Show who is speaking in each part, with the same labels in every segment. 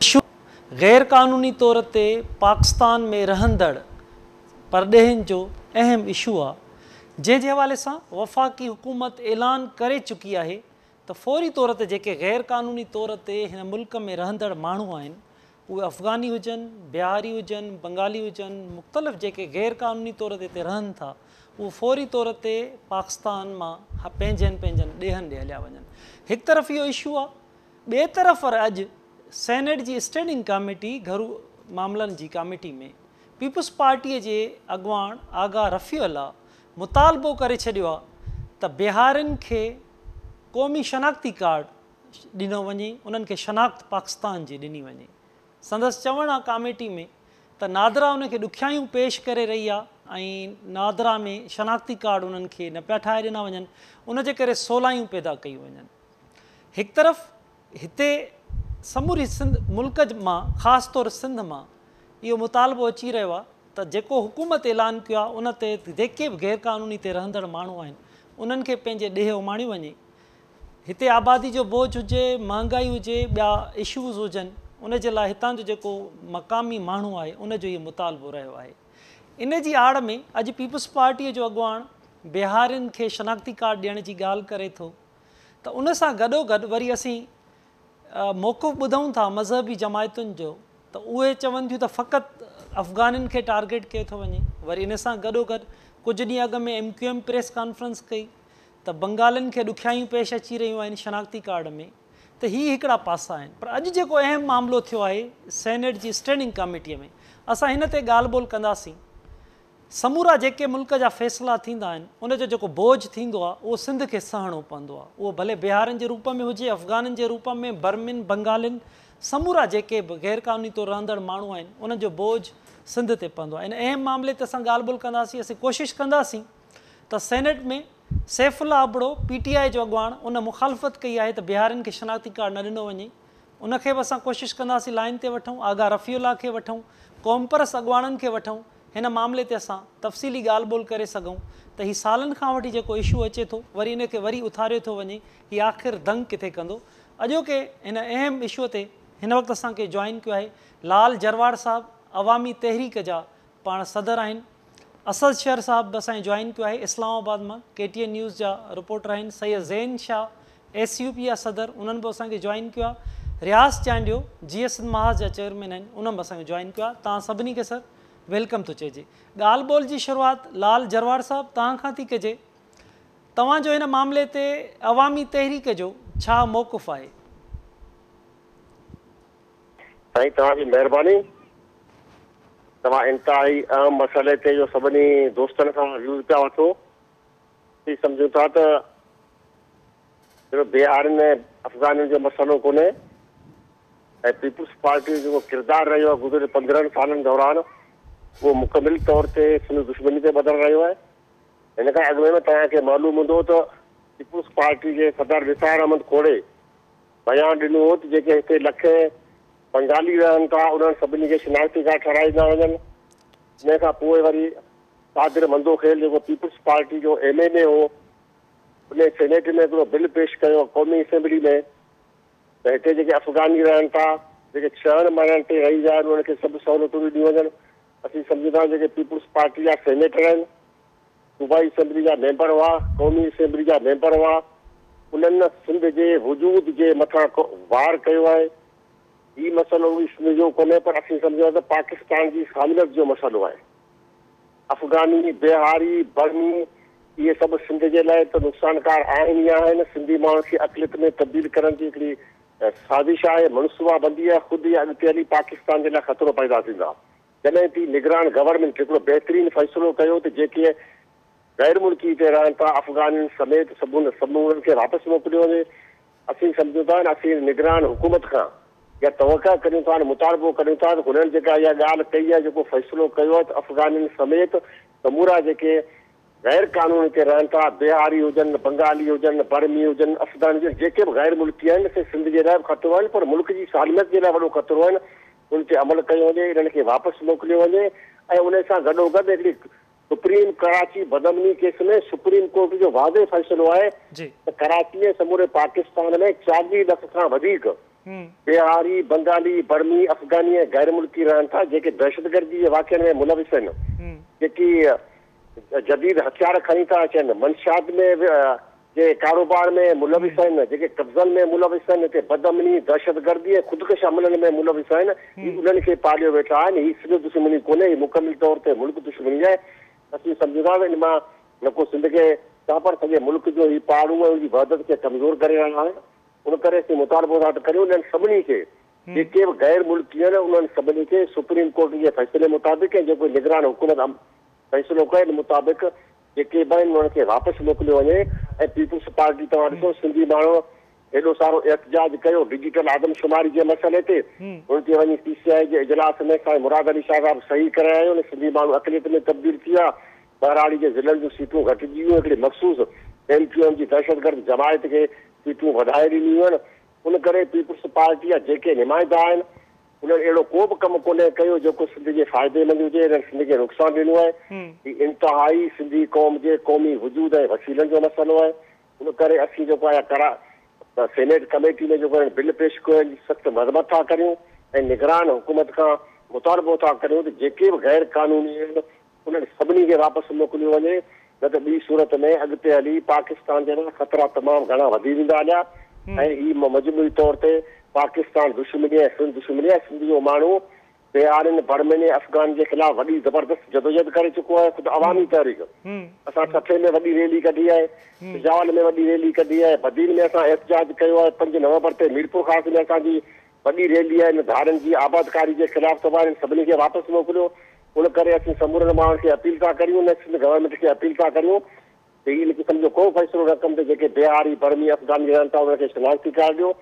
Speaker 1: Issue غير قانوني طور تي پاڪستان ۾ رهندڙ پرڏيهين جو اهم اشو آ، جنهن جي حوالي سان وفاقي حڪومت اعلان ڪري چڪي آهي ته فوري طور تي جيڪي غير قانوني طور تي هن ملڪ ۾ رهندڙ ماڻهو آهن، اهي افغاني هجن، بهاري هجن، بنگالي هجن، مختلف جيڪي غير قانوني طور تي هتي رهن ٿا، اهي فوري طور تي پاڪستان مان پنهنجن پنهنجن ڏيهن ڏي هليا وڃن. هڪ طرف اهو اشو آ، ٻئي طرف پر اڄ سينيٽ جي اسٽينڊنگ ڪاميٽي گهرو معاملن جي ڪاميٽي ۾ پيپلز پارٽيء جي اڳواڻ آغا رفيع الله مطالبو ڪري ڇڏيو آ ته بهارين کي قومي شناختي ڪارڊ ڏنو وڃي، انهن کي شناخت پاڪستان جي ڏني وڃي. سندس چوڻ آ ڪاميٽي ۾ ته نادرا انهن کي ڏکيائيون پيش ڪري رهي آ ۽ نادرا ۾ شناختي ڪارڊ انهن کي نه پيا ٺاهي ڏنا وڃن، ان جي ڪري سولايون پيدا ڪيون وڃن. هڪ طرف هتي سموري سنڌ ملڪ مان خاص طور سنڌ مان اهو مطالبو اچي رهيو آ ته جيڪو حڪومت اعلان ڪيو آ ان تحت جيڪي به غير قانوني هتي رهندڙ ماڻهو آهن انهن کي پنهنجي ڏيهه اماڻيو وڃي. هتي آبادي جو بوجه هجي، مهانگائي هجي، ٻيا اشوز هجن ان جي لاء هتان جو جيڪو مقامي ماڻهو آهي ان جو اهو مطالبو رهيو آهي. ان جي آڙ ۾ اڄ پيپلز پارٽيء جو اڳواڻ بهارين کي شناختي ڪارڊ ڏيڻ جي ڳالهه ڪري ٿو ته ان سان گڏوگڏ وري اسين موقف ٻڌون ٿا مذهبي جماعتن جو ته اهي چون ٿيون ته فقط افغانين کي ٽارگيٽ ڪيو ٿو وڃي. وري ان سان گڏوگڏ ڪجهه ڏينهن اڳ ۾ M Q M press conference ڪئي ته بنگالين کي ڏکيائيون پيش اچي رهيون آهن شناختي ڪارڊ ۾ ته هي هڪڙا پاسا آهن پر اڄ جيڪو اهم معاملو ٿيو آهي سينيٽ جي اسٽينڊنگ ڪاميٽي ۾ اسان هن تي ڳالهه ٻولهه ڪنداسين. سمورا جيڪي ملڪ جا فيصلا ٿيندا آهن ان جو جيڪو بوجه ٿيندو آهي اهو سنڌ کي سهڻو پوندو آهي اهو ڀلي بهارين جي روپ ۾ هجي افغانين جي روپ ۾ برمين بنگالين سمورا جيڪي به غير قانوني طور رهندڙ ماڻهو آهن انهن جو بوجه سنڌ تي پوندو آهي ان اهم معاملي تي اسان ڳالهه ٻولهه ڪنداسين اسين ڪوشش ڪنداسين ته سينيٽ ۾ سيف الله ابڙو پي ٽي آء جو اڳواڻ ان مخالفت ڪئي آهي ته بهارين کي شناختي ڪارڊ نه ڏنو وڃي ان کي به اسان ڪوشش ڪنداسين لائين تي وٺون آغا رفيع الله کي وٺون قومپرست اڳواڻن کي وٺون هن معاملي تي اسان تفصيلي ڳالهه ٻولهه ڪري سگهون ته هي سالن کان وٺي جيڪو اشو اچي ٿو وري ان کي وري اٿاريو ٿو وڃي هي آخر دنگ ڪٿي ڪندو اڄوڪي هن اهم اشو تي هن وقت اسان کي جوائن ڪيو آهي لال جروار صاحب عوامي تحريڪ جا پاڻ صدر آهن اسد شر صاحب به اسان کي جوائن ڪيو آهي اسلام آباد مان ڪي ٽي اين نيوز جا رپورٽر آهن Syed Zain Shah S U P جا صدر انهن به اسان کي جوائن ڪيو آهي رياض چانڊيو جيئي سنڌ محاذ جا چيئرمين آهن انهن به اسان کي جوائن ڪيو آهي توهان سڀني کي سر welcome ٿو چئجي ڳالهه ٻولهه جي شروعات لال جروار صاحب توهان کان ٿي ڪجي توهان جو هن معاملي تي عوامي تحريڪ جو ڇا موقف آهي؟
Speaker 2: سائين توهان جي مهرباني توهان انتهائي اهم مسئلي تي جو سڀني دوستن کان ويوز پيا وٺو. اسين سمجهون ٿا ته صرف بهارين ۽ افغانين جو مسئلو ڪونهي ۽ پيپلز پارٽي جو جيڪو ڪردار رهيو آهي گذريل 15 سالن دوران اهو مڪمل طور تي سنڌ دشمني تي ٻڌل رهيو آهي. هن کان اڳ ۾ به توهان کي معلوم هوندو ته پيپلز پارٽي جي صدر نثار احمد کوڙي بيان ڏنو هو ته جيڪي هتي لکين بنگالي رهن ٿا انهن سڀني کي شناختي ڪارڊ ٺهرائي ڏنا وڃن. انهي کان پوء وري قادر مندوخيل جيڪو پيپلز پارٽي جو ايم اين اي هو انهي سينيٽ ۾ هڪڙو بل پيش ڪيو قومي اسيمبلي ۾ ته هتي جيڪي افغاني رهن ٿا جيڪي ڇهن مهينن تائين رهي ويا آهن انهن کي سڀ سهولتون ڏنيون وڃن. اسين سمجهون ٿا جيڪي پيپلز پارٽي جا سينيٽر آهن صوبائي اسيمبلي جا ميمبر هئا، قومي اسيمبلي جا ميمبر هئا، انهن سنڌ جي وجود جي مٿان وار ڪيو آهي. هي مسئلو رڳو سنڌ جو ڪونهي پر اسين سمجهون ٿا ته پاڪستان جي سالميت جو مسئلو آهي. افغاني، بهاري، برمي اهي سڀ سنڌ جي لاء ته نقصانڪار آهن ئي آهن، سنڌي ماڻهن کي اقليت ۾ تبديل ڪرڻ جي هڪڙي سازش آهي، منصوبابندي آهي، خود اها اڳتي هلي پاڪستان جي لاء خطرو پيدا ٿيندا. جڏهن ته نگران گورنمينٽ هڪڙو بهترين فيصلو ڪيو ته جيڪي غير ملڪي هتي رهن ٿا افغانين سميت سمورن کي واپس موڪليو وڃي. اسين سمجهون ٿا ۽ اسين نگران حڪومت کان اها توقع ڪريون ٿا ۽ مطالبو ڪريون ٿا ته هنن جيڪا اها ڳالهه ڪئي آهي جيڪو فيصلو ڪيو آهي ته افغانين سميت سمورا جيڪي غير قانوني هتي رهن ٿا، بهاري هجن، بنگالي هجن، برمي هجن، افغاني هجن، جيڪي به غير ملڪي آهن سي سنڌ جي لاء به خطرو آهن پر ملڪ جي سالميت جي لاء وڏو خطرو آهن، ان تي عمل ڪيو وڃي، انهن کي واپس موڪليو وڃي ۽ ان سان گڏوگڏ هڪڙي سپريم ڪراچي بدامني ڪيس ۾ سپريم ڪورٽ جو واضح فيصلو آهي ته ڪراچي ۽ سموري پاڪستان ۾ 40 لک کان وڌيڪ. بهاري، بنگالي، برمي، افغاني ۽ غير ملڪي رهن ٿا، جيڪي دهشتگردي جي واقعن ۾ ملوث آهن، جيڪي جديد هٿيار کڻي ٿا اچن، منشيات ۾ جي ڪاروبار ۾ ملوث آهن، جيڪي قبضن ۾ ملوث آهن، هتي بدامني، دهشتگردي ۽ خودڪش حملن ۾ ملوث آهن، هي انهن کي پاليو ويٺا آهن، هي سنڌ دشمني ڪونهي، هي مڪمل طور تي ملڪ دشمني آهي، اسين سمجهون ٿا ته ان مان نه ڪو سنڌ کي ڇا پر سڄي ملڪ جو هي پاڙون ۽ ان جي وحدت کي ڪمزور ڪري رهيا آهن، ان ڪري اسين مطالبو ٿا ته ڪريون انهن سڀني کي جيڪي به غير ملڪي آهن انهن سڀني کي سپريم ڪورٽ جي فيصلي مطابق ۽ جيڪو نگران حڪومت فيصلو ڪيو ان مطابق جيڪي به آهن انهن کي واپس موڪليو وڃي ۽ پيپلز پارٽي توهان ڏسو سنڌي ماڻهو ايڏو سارو احتجاج ڪيو ڊجيٽل آدمشماري جي مسئلي تي ان تي وڃي سي سي آء جي اجلاس ۾ سائين مراد علي شاهه صاحب صحيح ڪري آيو ۽ سنڌي ماڻهو اقليت ۾ تبديل ٿي ويا ٻهراڙي جي ضلعن جون سيٽون گهٽجي ويون هڪڙي مخصوص ايم ڪيو ايم جي دهشتگرد جماعت کي سيٽون وڌائي ڏنيون ويون ان ڪري پيپلز پارٽي جا جيڪي نمائندا آهن انهن اهڙو ڪو به ڪم ڪونهي ڪيو جيڪو سنڌ جي فائدي منجهه هجي، انهن سنڌ کي نقصان ڏنو آهي. هي انتهائي سنڌي قوم جي قومي وجود ۽ وسيلن جو مسئلو آهي. ان ڪري اسين جيڪو آهي ڪرا سينيٽ ڪميٽي ۾ جيڪو انهن بل پيش ڪيو آهي ان جي سخت مذمت ٿا ڪريون ۽ نگران حڪومت کان مطالبو ٿا ڪريون ته جيڪي به غير قانوني آهن انهن سڀني کي واپس موڪليو وڃي نه ته ٻي صورت ۾ اڳتي هلي پاڪستان جي لاء خطرا تمام گهڻا وڌي ويندا هليا ۽ هي مجموعي طور تي پاڪستان دشمني ۽ سنڌ دشمني آهي سنڌ جو ماڻهو بهارين، برمين ۽ افغان جي خلاف وڏي زبردست جدوجهد ڪري چڪو آهي خود عوامي تحريڪ اسان ٺٽي ۾ وڏي ريلي ڪڍي آهي سجاول ۾ وڏي ريلي ڪڍي آهي بدين ۾ اسان احتجاج ڪيو آهي 5 نومبر تي ميرپورخاص ۾ اسان جي وڏي ريلي آهي ان ڌارين جي آبادڪاري جي خلاف ته انهن سڀني کي واپس موڪليو ان ڪري اسين سمورن ماڻهن کي اپيل ٿا ڪريون ۽ سنڌ گورنمينٽ کي اپيل ٿا ڪريون ته هي ان قسم جو ڪو فيصلو نه ڪن ته جيڪي بهاري، برمي، افغاني رهن ٿا انهن کي شناختي ڪارڊ ڏيو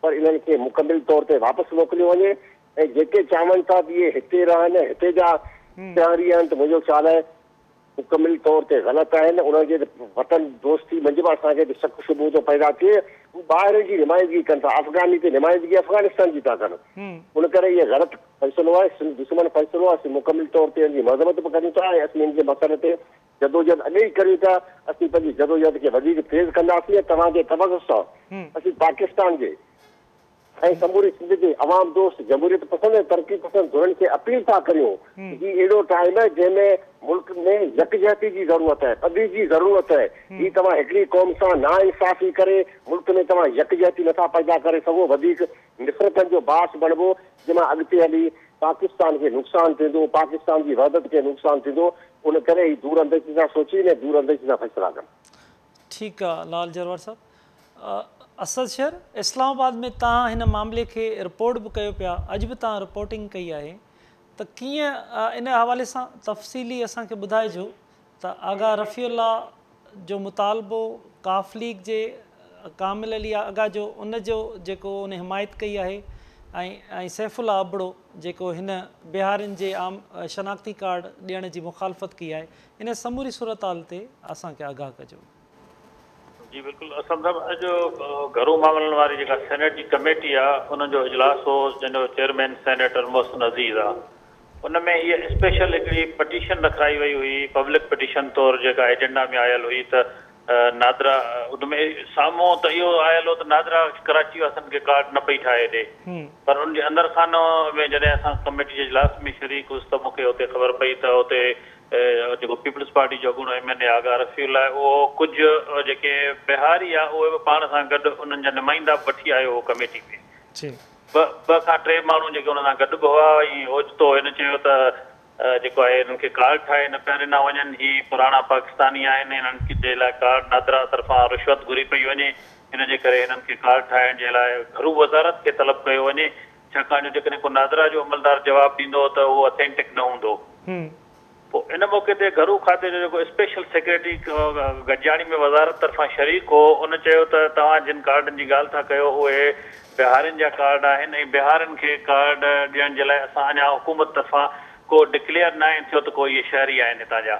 Speaker 2: پر انهن کي مڪمل طور تي واپس موڪليو وڃي ۽ جيڪي چاهن ٿا ته اهي هتي رهن ۽ هتي جا شهري آهن ته منهنجو خيال آهي مڪمل طور تي غلط آهن انهن جي ته وطن دوستي منجهه به اسان کي ته شڪ شبهو ٿو پيدا ٿئي هو ٻاهرين جي نمائندگي ڪن ٿا افغاني تي نمائندگي افغانستان جي ٿا ڪن ان ڪري اهي غلط فيصلو آهي سنڌ دشمن فيصلو آهي اسين مڪمل طور تي ان جي مذمت به ڪريون ٿا ۽ اسين ان جي مسئلي تي جدوجهد اڳي ئي ڪريون ٿا اسين پنهنجي جدوجهد کي وڌيڪ تيز ڪنداسين ۽ توهان جي توسط سان اسين پاڪستان جي ۽ سموري سنڌ جي عوام دوست، جمهوريت پسند ۽ ترقي پسند ڌرين کي اپيل ٿا ڪريون ته هي اهڙو ٽائيم آهي جنهن ۾ ملڪ ۾ يڪجهتي جي ضرورت آهي، ٻڌي جي ضرورت آهي، هي توهان هڪڙي قوم سان ناانصافي ڪري ملڪ ۾ توهان يڪجهتي نٿا پيدا ڪري سگهو، وڌيڪ نفرتن جو باعث بڻبو جنهن مان اڳتي هلي پاڪستان کي نقصان ٿيندو، پاڪستان جي وحدت کي نقصان ٿيندو، ان ڪري هي دور انديشي سان سوچين ۽ دور انديشي سان فيصلا ڪن.
Speaker 1: ٺيڪ آ لال جروار صاحب. اسد شر، اسلام آباد ۾ توهان هن معاملي کي رپورٽ به ڪيو پيا، اڄ به توهان رپورٽنگ ڪئي آهي ته ڪيئن ان حوالي سان تفصيلي اسان کي ٻڌائجو ته آغا رفيع الله جو مطالبو قاف ليگ جي ڪامل علي آغا جو ان جو جيڪو ان حمايت ڪئي آهي ۽ ۽ سيف الله ابڙو جيڪو هن بهارين جي عام شناختي ڪارڊ ڏيڻ جي مخالفت ڪئي آهي ان سموري صورتحال تي اسان کي آگاهه ڪجو.
Speaker 3: جي بلڪل اسلم صاحب اڄ گهرو معاملن واري جيڪا سينيٽ جي ڪميٽي آ ان جو اجلاس هو جنهن جو چيئرمين سينيٽر محسن عزيز آ ان ۾ هيء اسپيشل هڪڙي پٽيشن رکرائي وئي هئي پبلڪ پٽيشن طور جيڪا ايجنڊا ۾ آيل هئي ته نادرا ان ۾ سامهون ته اهو آيل هو ته نادرا ڪراچي واسين کي ڪارڊ نه پئي ٺاهي ڏي پر ان جي اندر خانو ۾ جڏهن اسان ڪميٽي جي اجلاس ۾ شريڪ هيس ته مون کي اتي خبر پئي ته اتي جيڪو پيپلز پارٽي جو اڳوڻو ايم اين اي آغا رفيع الله آهي اهو ڪجهه جيڪي بهاري آ اهي به پاڻ سان گڏ انهن جا نمائندا به وٺي آيو هو ڪميٽي ۾. ٻه کان ٽي ماڻهو جيڪي ان سان گڏ به هئا ۽ اوچتو هن چيو ته جيڪو آهي هنن کي ڪارڊ ٺاهي نه پيا ڏنا وڃن هي پراڻا پاڪستاني آهن هنن جي لاء ڪارڊ نادرا طرفان رشوت گهري پئي وڃي ان جي ڪري هنن کي ڪارڊ ٺاهڻ جي لاء گهرو وزارت کي طلب ڪيو وڃي ڇاڪاڻ جو جيڪڏهن ڪو نادرا جو عملدار جواب ڏيندو ته اهو اٿينٽڪ نه هوندو. پوء ان موقعي تي گهرو کاتي جو جيڪو اسپيشل سيڪريٽري گڏجاڻي ۾ وزارت طرفان شريڪ هو ان چيو ته توهان جن ڪارڊن جي ڳالهه ٿا ڪيو اهي بهارين جا ڪارڊ آهن ۽ بهارين کي ڪارڊ ڏيڻ جي لاء اسان اڃا حڪومت طرفان ڪو ڊڪليئر ناهي ٿيو ته ڪو اهي شهري آهن هتان جا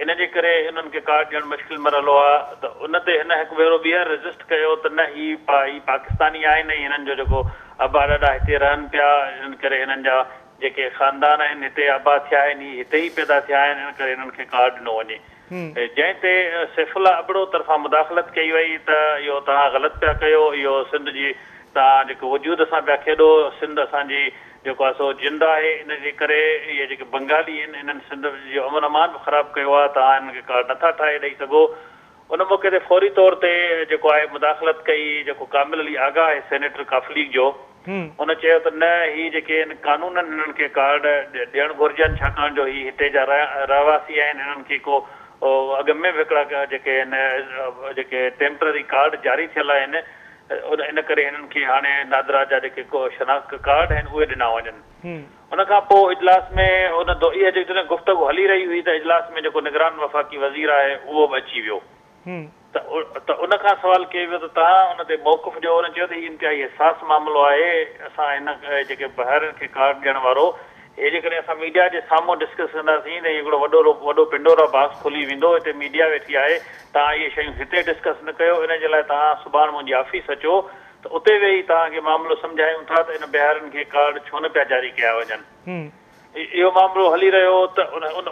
Speaker 3: ان جي ڪري انهن کي ڪارڊ ڏيڻ مشڪل مرحلو آ ته ان تي هن هڪ ڀيرو ٻيهر ريزسٽ ڪيو ته نه هي هي پاڪستاني آهن ۽ هنن جو جيڪو ابا ڏاڏا هتي رهن پيا ان ڪري هنن جا جيڪي خاندان آهن هتي آباد ٿيا آهن هي هتي ئي پيدا ٿيا آهن ان ڪري هنن کي ڪارڊ ڏنو وڃي جنهن تي سيف الله ابڙو طرفان مداخلت ڪئي وئي ته اهو توهان غلط پيا ڪيو اهو سنڌ جي توهان جيڪو وجود سان پيا کيڏو، سنڌ اسان جي جيڪو آهي سو جند آهي، ان جي ڪري اهي جيڪي بنگالي آهن انهن سنڌ جو امن امان به خراب ڪيو آهي، توهان انهن کي ڪارڊ نٿا ٺاهي ڏئي سگهو. ان موقعي تي فوري طور تي جيڪو آهي مداخلت ڪئي جيڪو ڪامل علي آغا آهي سينيٽر قاف ليگ جو، ان چيو ته نه هي جيڪي آهن قانونن هنن کي ڪارڊ ڏيڻ گهرجن ڇاڪاڻ جو هي هتي جا رهواسي آهن هنن کي ڪو اڳ ۾ به هڪڙا جيڪي آهن جيڪي ٽيمپرري ڪارڊ جاري ٿيل آهن ان ڪري هنن کي هاڻي نادرا جا جيڪي شناخت ڪارڊ آهن اهي ڏنا وڃن. ان کان پوء اجلاس ۾ ان اها جيڪڏهن گفتگو هلي رهي هئي ته اجلاس ۾ جيڪو نگران وفاقي وزير آهي اهو به اچي ويو ته ته ان کان سوال ڪيو ويو ته توهان ان تي موقف ڏيو. ان چيو ته هي انتهائي حساس معاملو آهي، اسان هن جيڪي بهارين کي ڪارڊ ڏيڻ وارو هي جيڪڏهن اسان ميڊيا جي سامهون ڊسڪس ڪنداسين ته هي هڪڙو وڏو وڏو پنڊورا باڪس کلي ويندو، هتي ميڊيا ويٺي آهي، توهان اهي شيون هتي ڊسڪس نه ڪيو، ان جي لاء توهان سڀاڻ منهنجي آفيس اچو ته اتي ويهي توهان کي معاملو سمجهايون ٿا ته ان بهارين کي ڪارڊ ڇو نه پيا جاري ڪيا وڃن. اهو معاملو هلي رهيو هو ته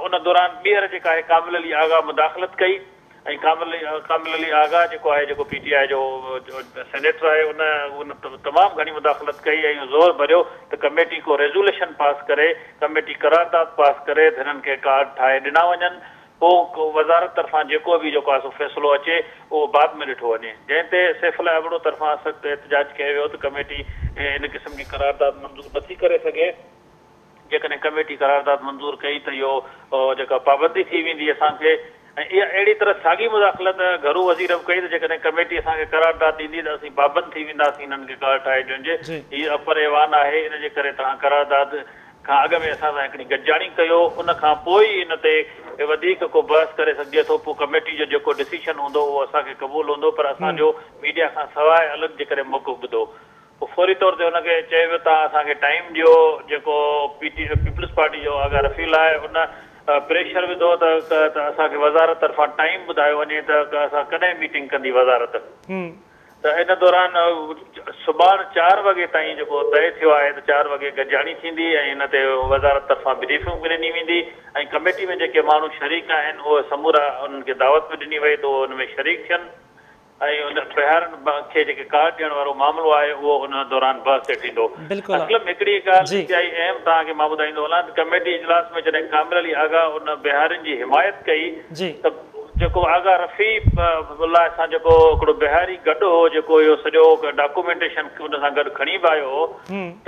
Speaker 3: ان دوران ٻيهر جيڪا آهي ڪامل علي آغا مداخلت ڪئي ۽ ڪامل ڪامل علي آغا جيڪو آهي جيڪو پي ٽي آء جو سينيٽر آهي ان ان تمام گهڻي مداخلت ڪئي ۽ زور ڀريو ته ڪميٽي ڪو ريزوليشن پاس ڪري، ڪميٽي قرارداد پاس ڪري ته هنن کي ڪارڊ ٺاهي ڏنا وڃن، پوء وزارت طرفان جيڪو به جيڪو آهي سو فيصلو اچي اهو بعد ۾ ڏٺو وڃي. جنهن تي سيف الله ابڙو طرفان سخت احتجاج ڪيو ويو ته ڪميٽي ان قسم جي قرارداد منظور نٿي ڪري سگهي. جيڪڏهن ڪميٽي قرارداد منظور ڪئي ته اهو جيڪا پابندي ٿي ويندي اسان کي ۽ اها اهڙي طرح ساڳي مداخلت گهرو وزير به ڪئي ته جيڪڏهن ڪميٽي اسان کي قرارداد ڏيندي ته اسين پابند ٿي وينداسين انهن کي ڪارڊ ٺاهي ڏيڻ جي هي اپر ايوان آهي ان جي ڪري توهان قرارداد کان اڳ ۾ اسان سان هڪڙي گڏجاڻي ڪيو ان کان پوء ئي ان تي وڌيڪ ڪو بحث ڪري سگهجي ٿو پوء ڪميٽي جو جيڪو ڊسيشن هوندو اهو اسان کي قبول هوندو پر اسان جو ميڊيا کان سواء الڳ جيڪڏهن موقف ٻڌو پوء فوري طور تي هن کي چيو ويو توهان اسان کي ٽائيم ڏيو، جيڪو پي ٽي پيپلز پارٽي جو آغا رفيع الله آهي ان پريشر وڌو ته ته اسان کي وزارت طرفان ٽائيم ٻڌايو وڃي ته اسان ڪڏهن ميٽنگ ڪندي وزارت ته ان دوران سڀاڻ چار وڳي تائين جيڪو طئي ٿيو آهي ته چار وڳي گڏجاڻي ٿيندي ۽ ان تي وزارت طرفان بريفنگ به ڏني ويندي ۽ ڪميٽي ۾ جيڪي ماڻهو شريڪ آهن اهي سمورا انهن کي دعوت به ڏني وئي ته اهي ان ۾ شريڪ ٿين. ۽ ان بهارين کي جيڪي ڪارڊ ڏيڻ وارو معاملو آهي اهو ان دوران بحث هيٺ ايندو. اسلم هڪڙي ڳالهه انتهائي اهم توهان کي مان ٻڌائيندو هلان ته ڪميٽي اجلاس ۾ جڏهن ڪامل علي آغا ان بهارين جي حمايت ڪئي ته جيڪو آغا رفيع الله سان جيڪو هڪڙو بهاري گڏ هو جيڪو اهو سڄو ڊاڪومينٽيشن ان سان گڏ کڻي به آيو هو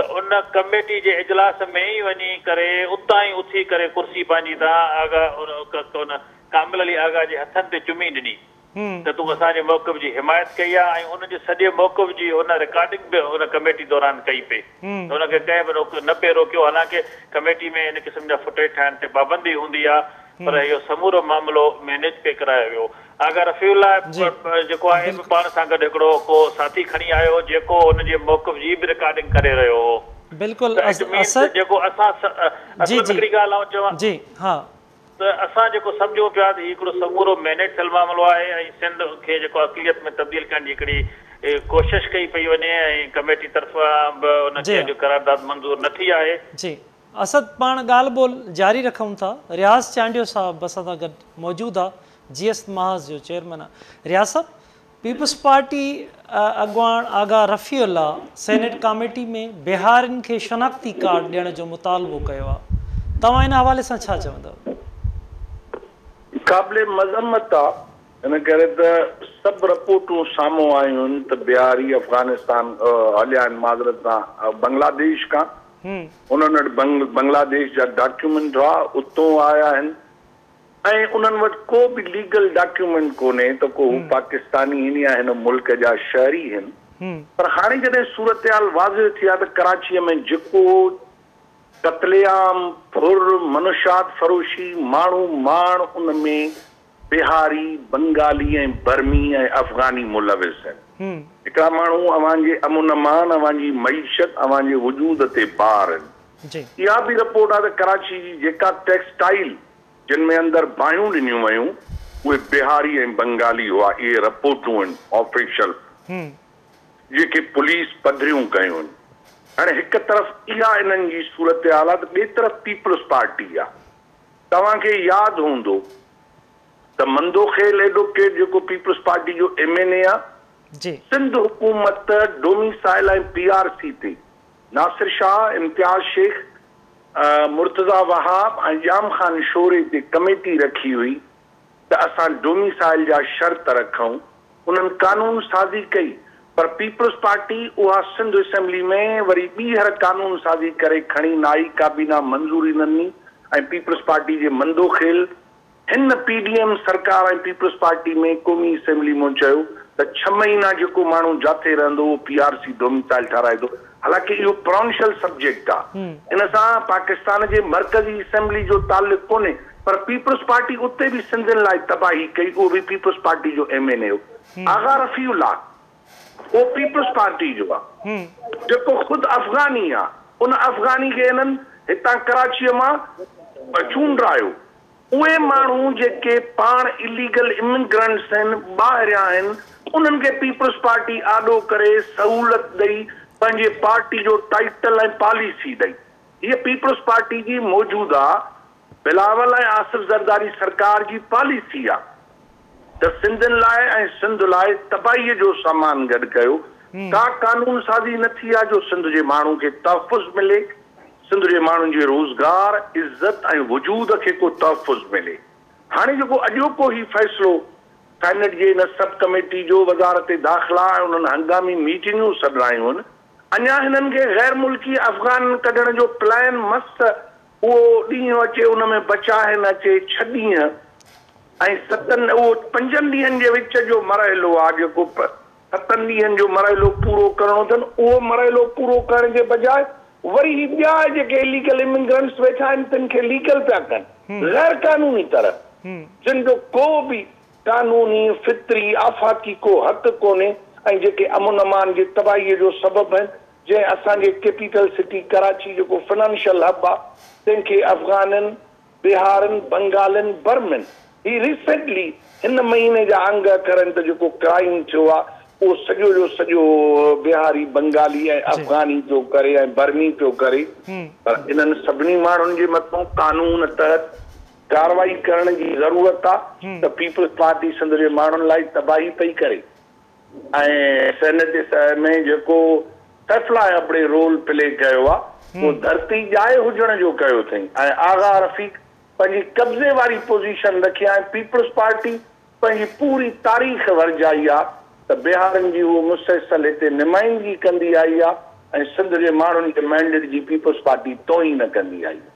Speaker 3: ته ان ڪميٽي جي اجلاس ۾ ئي وڃي ڪري اتان ئي اٿي ڪري ڪرسي پنهنجي تان آغا ان ڪامل علي آغا جي هٿن تي چمي ڏني. ته تون اسان جي موقف جي حمايت ڪئي آ ۽ ان جي سڄي موقف جي ان رڪارڊنگ به ان ڪميٽي دوران ڪئي پئي ته ان کي ڪنهن به روڪ نه پئي روڪيو حالانڪه ڪميٽي ۾ ان قسم جا فوٽيج ٺاهڻ تي پابندي هوندي آ پر اهو سمورو معاملو مينيج پئي ڪرايو ويو. آغا رفيع الله جيڪو آهي به پاڻ سان گڏ هڪڙو ڪو ساٿي کڻي آيو هو جيڪو ان جي موقف جي به رڪارڊنگ ڪري رهيو هو
Speaker 1: بلڪل
Speaker 3: ته it means جيڪو اسان اصل ۾ هڪڙي ڳالهه آئون چوان
Speaker 1: جي ها.
Speaker 3: ته اسان جيڪو سمجهون پيا ته هي هڪڙو سمورو مينيج ٿيل معاملو آهي ۽ سنڌ کي جيڪو اقليت ۾ تبديل ڪرڻ جي هڪڙي ڪوشش ڪئي پئي وڃي ۽ ڪميٽي طرفان به ان کي اڄ قرارداد منظور نه ٿي آهي.
Speaker 1: جي اسد پاڻ ڳالهه ٻولهه جاري رکون ٿا رياض چانڊيو صاحب اسان سان گڏ موجود آ جيئس محاذ جو چيئرمين آ رياض صاحب پيپلز پارٽي اڳواڻ آغا رفيع الله سينيٽ ڪاميٽي ۾ بهارين کي شناختي ڪارڊ ڏيڻ جو مطالبو ڪيو آهي، توهان ان حوالي سان ڇا چوندؤ؟
Speaker 4: قابل مذمت آ ان ڪري ته سڀ رپورٽون سامهون آيون آهن ته بهاري افغانستان هليا آهن معذرت سان بنگلاديش کان انهن وٽ بنگلاديش جا ڊاڪيومينٽ هئا اتون آيا آهن ۽ انهن وٽ ڪو به ليگل ڊاڪيومينٽ ڪونهي ته ڪو هو پاڪستاني هن يا هن ملڪ جا شهري هن پر هاڻي جڏهن صورتحال واضح ٿي آهي ته ڪراچيء ۾ جيڪو قتل عام، ڦر، منشيات فروشي، ماڻهو ماڻ ان ۾ بهاري، بنگالي ۽ برمي ۽ افغاني ملوث آهن. هڪڙا ماڻهو اوهان جي امن امان، اوهان جي معيشت، اوهان جي وجود تي بار آهن. اها به رپورٽ آهي ته ڪراچي جي جيڪا ٽيڪسٽائيل جن ۾ اندر باهيون ڏنيون ويون اهي بهاري ۽ بنگالي هئا اهي رپورٽون آهن آفيشل جيڪي پوليس پڌريون ڪيون آهن هاڻي هڪ طرف اها انهن جي صورتحال آهي ته ٻئي طرف پيپلز پارٽي آهي توهان کي ياد هوندو ته مندوخيل ايڊوڪيٽ جيڪو پيپلز پارٽي جو ايم اين اي آهي. سنڌ حڪومت ڊوميسائل ۽ پي آر سي تي ناصر شاهه، امتياز شيخ، مرتضيٰ وهاب ۽ ڄام خان شوري تي ڪميٽي رکي هئي ته اسان ڊوميسائل جا شرط رکون، انهن قانون سازي ڪئي پر پيپلز پارٽي اها سنڌ اسيمبلي ۾ وري ٻيهر قانون سازي ڪري کڻي نه آئي، ڪابينا منظوري نه ڏني ۽ پيپلز پارٽي جي مندوخيل هن پي ڊي ايم سرڪار ۽ پيپلز پارٽي ۾ قومي اسيمبلي مون چيو ته ڇهه مهينا جيڪو ماڻهو جاٿي رهندو اهو پي آر سي ڊوميسائل ٺهرائي ٿو حالانڪه اهو پراونشل سبجيڪٽ آ ان سان پاڪستان جي مرڪزي اسيمبلي جو تعلق ڪونهي پر پيپلز پارٽي اتي به سنڌين لاء تباهي ڪئي اهو به پيپلز پارٽي جو ايم اين اي هو آغا رفيع الله اهو پيپلز پارٽي جو آ جيڪو خود افغاني آ ان افغاني کي هنن هتان ڪراچيء مان چونڊرايو. اهي ماڻهو جيڪي پاڻ اليگل اميگرنٽس آهن، ٻاهريان آهن، انهن کي پيپلز پارٽي آڏو ڪري سهولت ڏئي پنهنجي پارٽي جو ٽائيٽل ۽ پاليسي ڏئي. هيء پيپلز پارٽي جي موجوده بلاول ۽ آصف زرداري سرڪار جي پاليسي آ ته سنڌين لاء ۽ سنڌ لاء تباهيء جو سامان گڏ ڪيو. ڪا قانون سازي نه ٿي آ جو سنڌ جي ماڻهو کي تحفظ ملي. سنڌ جي ماڻهن جي روزگار، عزت ۽ وجود کي ڪو تحفظ ملي. هاڻي جيڪو اڄوڪو هي فيصلو سينيٽ جي ان سب ڪميٽي جو وزارت داخلا ۽ انهن هنگامي ميٽنگون سڏرايون هن، اڃا هنن کي غير ملڪي افغانن ڪڍڻ جو پلان مس اهو ڏينهن اچي ان ۾ بچاهن اچي ڇهه ڏينهن ۽ ستن اهو پنجن ڏينهن جي وچ جو مرحلو آ جيڪو ستن ڏينهن جو مرحلو پورو ڪرڻو اٿن، اهو مرحلو پورو ڪرڻ جي بجاء وري هي ٻيا جيڪي اليگل اميگرنٽس ويٺا آهن تن کي ليگل پيا ڪن غير قانوني طرح جن جو ڪو به قانوني، فطري، آفاقي ڪو حق ڪونهي ۽ جيڪي امن امان جي تباهي جو سبب آهن جنهن اسان جي ڪيپيٽل سٽي ڪراچي جيڪو فنانشل هب آ تنهن کي افغانن بهارين، بنگالين، برمين، هي ريسينٽلي هن مهيني جا انگ اکر آهن ته جيڪو ڪرائيم ٿيو آ اهو سڄو جو سڄو بهاري، بنگالي ۽ افغاني پيو ڪري ۽ برمي پيو ڪري پر انهن سڀني ماڻهن جي مٿان قانون تحت ڪارروائي ڪرڻ جي ضرورت آ ته پيپلز پارٽي سنڌ جي ماڻهن لاء تباهي پئي ڪري. ۽ سينيٽ ۾ جيڪو سيف الله ابڙي رول پلي ڪيو آ اهو ڌرتي ڄائي هجڻ جو ڪيو اٿئين ۽ آغا رفيق پنهنجي قبضي واري پوزيشن رکي آ ۽ پيپلز پارٽي پنهنجي پوري تاريخ ورجائي آ ته بهارين جي هوء مسلسل هتي نمائندگي ڪندي آئي آ ۽ سنڌ جي ماڻهن جي مينڊيٽ جي پيپلز پارٽي توهين نه ڪندي آئي آ.